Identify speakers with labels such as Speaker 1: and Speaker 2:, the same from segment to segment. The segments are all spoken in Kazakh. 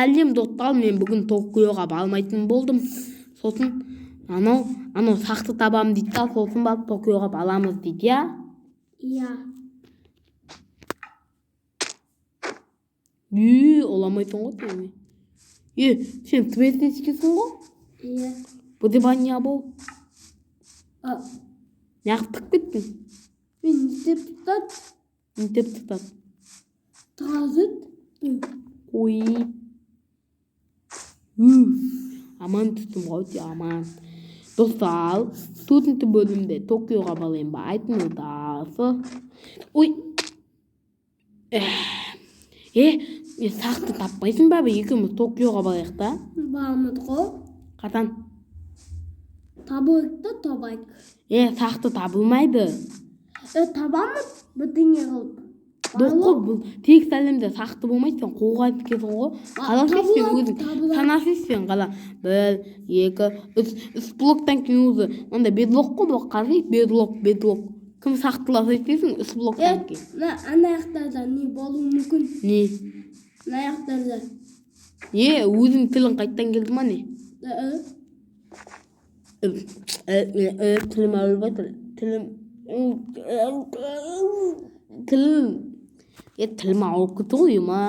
Speaker 1: Сәлем, достар! Мен бүгін Токиоға бармайтын болдым. Сосын анау сақты табамын дейді да, сосын барып Токиоға барамыз дейді, иә?
Speaker 2: Иә.
Speaker 1: Е, ұламайсың ғой сен. Е, сен твердецкийсің ғой?
Speaker 2: Иә.
Speaker 1: Бұдыбания бол.
Speaker 2: А,
Speaker 1: Неғып тығып кеттің?
Speaker 2: Мен не істеп тұтады?
Speaker 1: Не деп тұтады?
Speaker 2: Тазыт.
Speaker 1: Ой. Уф, аман түстім ғой, өте аман. Достар, төртінші бөлімде Токиоға барайын ба? Айтыңыздаршы. Ой. Е, сақты таппайсың ба? Екеуміз Токиоға барайық та.
Speaker 2: Бармыз ғой.
Speaker 1: Қашан?
Speaker 2: Табайық та табайық.
Speaker 1: Е, сақты табылмайды.
Speaker 2: Е, табамыз бірдеңе қылып.
Speaker 1: Доқ қой, бұл тегіс әлемде сақты болмайды, сен қолға айтып келдің ғой. Қаласың сен
Speaker 2: Табылады,
Speaker 1: өзің.
Speaker 2: табылады.
Speaker 1: Санасың сен қала. Бір, екі, үш, үш блоктан кейін өзі. Мындай бедлок қой бұл, қарай, бедлок, бедлок. Кім сақтыласа істесің, үш
Speaker 2: Е,
Speaker 1: блоктан кейін.
Speaker 2: Мына ана жақтарда не болуы мүмкін?
Speaker 1: Не?
Speaker 2: Мына жақтарда.
Speaker 1: Е, өзің тілің қайттан келді ма не?
Speaker 2: Э,
Speaker 1: Тілім ауырып жатыр. Тілім тілім е, тілім ауырып кетті ғой, ема.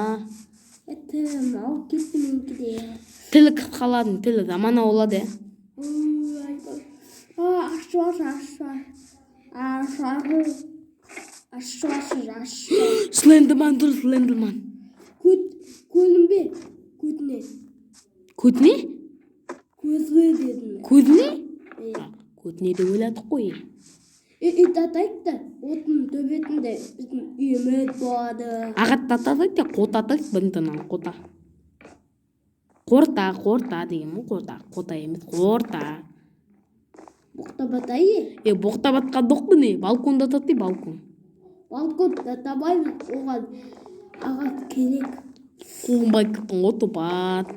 Speaker 2: Е, тілім ауырып кетті менікі де.
Speaker 1: Тілі қысқаладың, тілі заман болады, е.
Speaker 2: Ой, айбай. А, ашы, ашы, ашы. Ашы, ашы, ашы, ашы.
Speaker 1: Слендерман тұр, Слендерман.
Speaker 2: Көт, көрінбе, көтіне.
Speaker 1: Көтіне?
Speaker 2: Көзге дедім мен.
Speaker 1: Көзіне?
Speaker 2: Е,
Speaker 1: Көтіне деп ойладық қой.
Speaker 2: Үй үй татайық та, отының төбетінде біздің үйіміз болады.
Speaker 1: Ағат татады де, қота атайды, бірінен қота. Қорта, қорта деген ғой, қорта. Қота емес, қорта.
Speaker 2: Боқтап атайы.
Speaker 1: Е, боқтап атқан доқ не? Балконда атады, балкон.
Speaker 2: Балконда табаймыз, оған ағаш керек.
Speaker 1: Қуғынбай кеттің ғой, топат.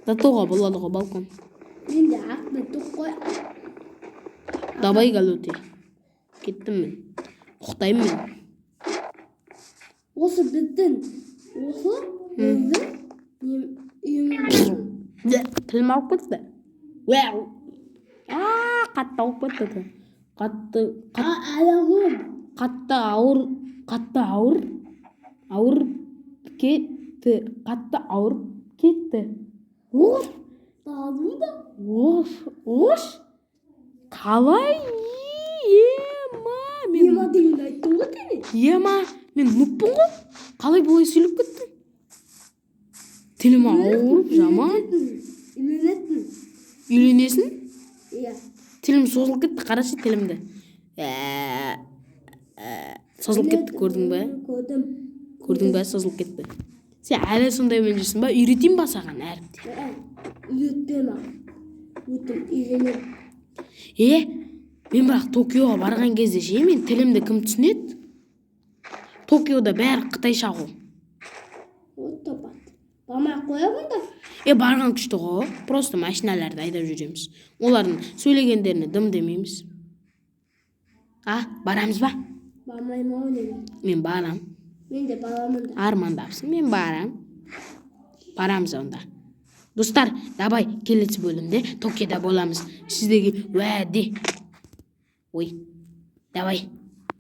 Speaker 1: Татуға болады ғой балкон.
Speaker 2: Менде ақ тоқ қой.
Speaker 1: Давай, галоте. Кеттім мен. Ұқтаймын мен.
Speaker 2: Осы біздің, осы біздің үйіміз.
Speaker 1: Дә, тілім ауырып кетті. Уәу. А, қатты ауырып кетті. Қатты,
Speaker 2: А, аяғым.
Speaker 1: қатты ауыр, қатты ауыр, ауырып кетті. Қатты ауырып кетті. Ош,
Speaker 2: Табу да.
Speaker 1: ош, ош. Қалай? Ема, мен
Speaker 2: Ема дегенді айттың ғой сен.
Speaker 1: Ема, мен нуппын ғой. Қалай бұлай сөйлеп кеттің? Тілім ауырып, жаман.
Speaker 2: Үйленетін.
Speaker 1: Үйленесің?
Speaker 2: Иә.
Speaker 1: Тілім созылып кетті, қарашы тілімді. Созылып кетті, көрдің бе?
Speaker 2: Көрдім.
Speaker 1: Көрдің бе, созылып кетті. Сен әлі сондаймен жүрсің ба? Үйретейін ба саған әріпті?
Speaker 2: Ә, Үйретпе маған. Өтім үйренем.
Speaker 1: Е, мен бірақ Токиоға барған кезде ше, мен тілімді кім түсінеді? Токиода бәрі қытайша ғой.
Speaker 2: Вот топат. Бармай ақ қоямын да.
Speaker 1: Е, барған күшті ғой. Просто машиналарды айдап жүреміз. Олардың сөйлегендеріне дым демейміз. А, барамыз ба?
Speaker 2: Бармаймын ау деймін.
Speaker 1: Мен барам.
Speaker 2: Мен де барамын да.
Speaker 1: Армандапсың, мен барам. Барамыз онда. Достар, давай келесі бөлімде Токиода боламыз. Сіздерге уәде. Ой, давай.